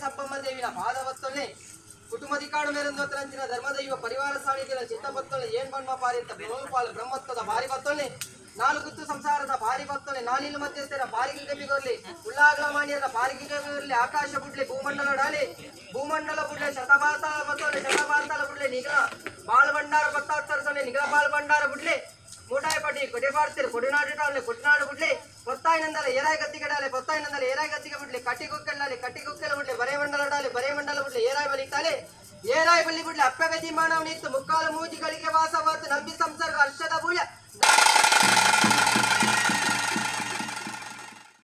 ಸಬ್ಬಮ್ಮ ದೇವಿನ ಪಾದವತ್ತೊಲ್ಲೆ ಕುಟುಂಬದಿಕಾಡು ಮೇರೊಂದು ಧರ್ಮದೈವ ಪರಿವಾರ ಸಾನಿಧ್ಯದ ಚಿತ್ತಪತ್ತೊಲ್ಲೆ ಏನ್ ಬಣ್ಣ ಪಾರಿತ್ತ ಪಾಲು ಬ್ರಹ್ಮತ್ವದ ಬಾರಿ ಬತ್ತೊಲ್ಲೆ ನಾಲ್ಗುತ್ತು ಸಂಸಾರದ ಬಾರಿ ಬತ್ತೊಲ್ಲೆ ನಾನಿಲು ಮಧ್ಯಸ್ಥರ ಬಾರಿಗೆ ಗಮಿಗೊರ್ಲಿ ಉಲ್ಲಾಗ್ಲ ಮಾನ್ಯರ ಬಾರಿಗೆ ಗಮಿಗೊರ್ಲಿ ಆಕಾಶ ಬುಡ್ಲೆ ಭೂಮಂಡಲ ಡಾಲಿ ಭೂಮಂಡಲ ಬುಡ್ಲೆ ಶತಭಾತ ಬತ್ತೊಲ್ಲೆ ಶತಭಾತಾಲ ಬುಡ್ಲೆ ನಿಗಲ ಬಾಲ್ ಭಂಡಾರ ಪತ್ತಾತ್ಸರ ನಿಗಲ ಬಾಲ್ ಭಂಡಾರ ಬುಡ್ಲೆ ಮೂಟಾಯಪಟ್ಟಿ ಕೊಡಿಪಾಡ್ತಿರು ಕೊಡಿನಾಡು ಕೊಡಿನಾಡು ಬುಡ್ಲೆ పొత్తాయినందల ఏరాయి గత్తిగడాలి పొత్తాయినందల ఏరాయి గత్తిగ బుడ్లే కట్టి కుక్కెళ్ళాలి కట్టి కుక్కెల బుడ్లే బరే మండల బరే మండల బుడ్లే ఏరాయి బలితాలి ಏರಾಯಿ ಬಲ್ಲಿ ಬುಡ್ಲೆ ಅಪ್ಪೆ ಮಾನವ ನಿತ್ತು ಮುಕ್ಕಾಲು ಮೂಜಿ ಗಳಿಗೆ ವಾಸವಾತು ನಂಬಿ ಸಂಸರ್ಗ ಹರ್ಷದ ಭೂಯ.